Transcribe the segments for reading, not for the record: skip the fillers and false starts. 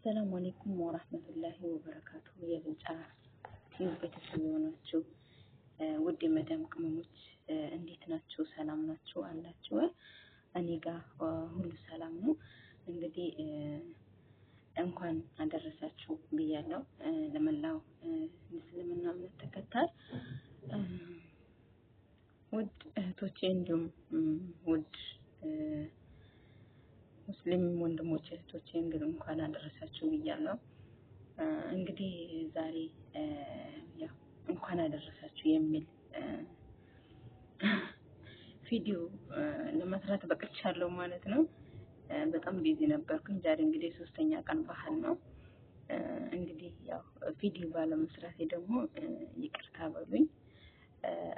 السلام عليكم ورحمة الله وبركاته። የብልጫ ቲዩብ ቤተሰብ የሆናችሁ ውድ የመዳም ቅመሞች እንዴት ናችሁ? ሰላም ናችሁ አላችሁ ወይ? እኔ ጋር ሁሉ ሰላም ነው። እንግዲህ እንኳን አደረሳችሁ ብያለሁ ለመላው እስልምና እምነት ተከታይ ውድ እህቶቼ እንዲሁም ውድ ሙስሊም ወንድሞቼ እህቶቼ እንግዲህ እንኳን አደረሳችሁ ብያለሁ። እንግዲህ ዛሬ ያው እንኳን አደረሳችሁ የሚል ቪዲዮ ለመስራት በቅቻለሁ ማለት ነው። በጣም busy ነበርኩኝ። ዛሬ እንግዲህ ሶስተኛ ቀን ባህል ነው። እንግዲህ ያው ቪዲዮ ባለመስራቴ ደግሞ ይቅርታ በሉኝ።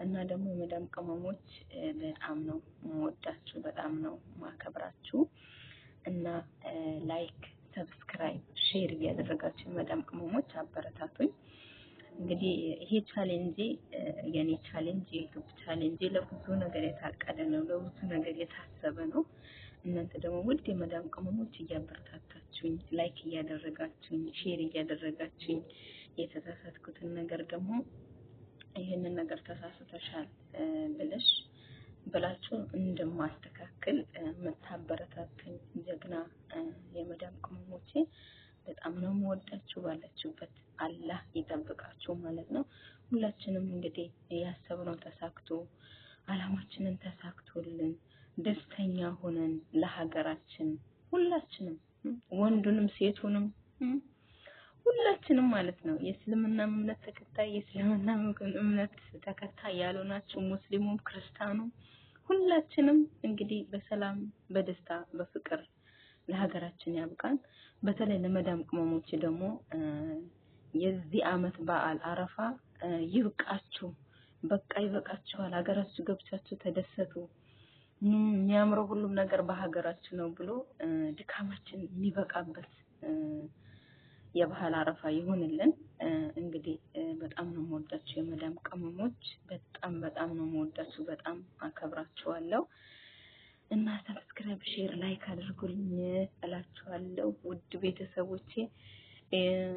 እና ደግሞ የመዳም ቅመሞች በጣም ነው የምወዳችሁ፣ በጣም ነው ማከብራችሁ። እና like፣ subscribe፣ share እያደረጋችሁ የመዳም ቅመሞች አበረታቱኝ። እንግዲህ ይሄ challenge የኔ challenge የዩቲዩብ challenge ለብዙ ነገር የታቀደ ነው፣ ለብዙ ነገር የታሰበ ነው። እናንተ ደግሞ ውድ የመዳም ቅመሞች እያበረታታችሁኝ፣ like እያደረጋችሁኝ፣ share እያደረጋችሁኝ የተሳሳትኩትን ነገር ደግሞ ይህንን ነገር ተሳስተሻል ብለሽ ብላችሁ እንደማስተካከል የምታበረታቱኝ ጀግና የመዳም ቅመሞቼ በጣም ነው የምወዳችሁ። ባላችሁበት አላህ ይጠብቃችሁ ማለት ነው። ሁላችንም እንግዲህ ያሰብነው ተሳክቶ አላማችንን ተሳክቶልን ደስተኛ ሆነን ለሀገራችን ሁላችንም ወንዱንም ሴቱንም ሁላችንም ማለት ነው የእስልምና እምነት ተከታይ የእስልምና እምነት ተከታይ ያልሆናችሁ ሙስሊሙም ክርስቲያኑም ሁላችንም እንግዲህ በሰላም በደስታ በፍቅር ለሀገራችን ያብቃን። በተለይ ለመዳም ቅመሞች ደግሞ የዚህ አመት በዓል አረፋ ይብቃችሁ፣ በቃ ይበቃችኋል። ሀገራችሁ ገብቻችሁ ተደሰቱ። የሚያምረው ሁሉም ነገር በሀገራችሁ ነው ብሎ ድካማችን የሚበቃበት የባህል አረፋ ይሁንልን። እንግዲህ በጣም ነው የምወዳችሁ የመዳም ቅመሞች፣ በጣም በጣም ነው የምወዳችሁ፣ በጣም አከብራችኋለሁ። እና subscribe፣ share፣ like አድርጉልኝ እላችኋለሁ ውድ ቤተሰቦቼ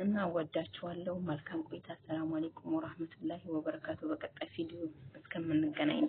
እና ወዳችኋለሁ። መልካም ቆይታ። السلام عليكم ورحمة الله وبركاته። በቀጣይ ቪዲዮ እስከምንገናኝ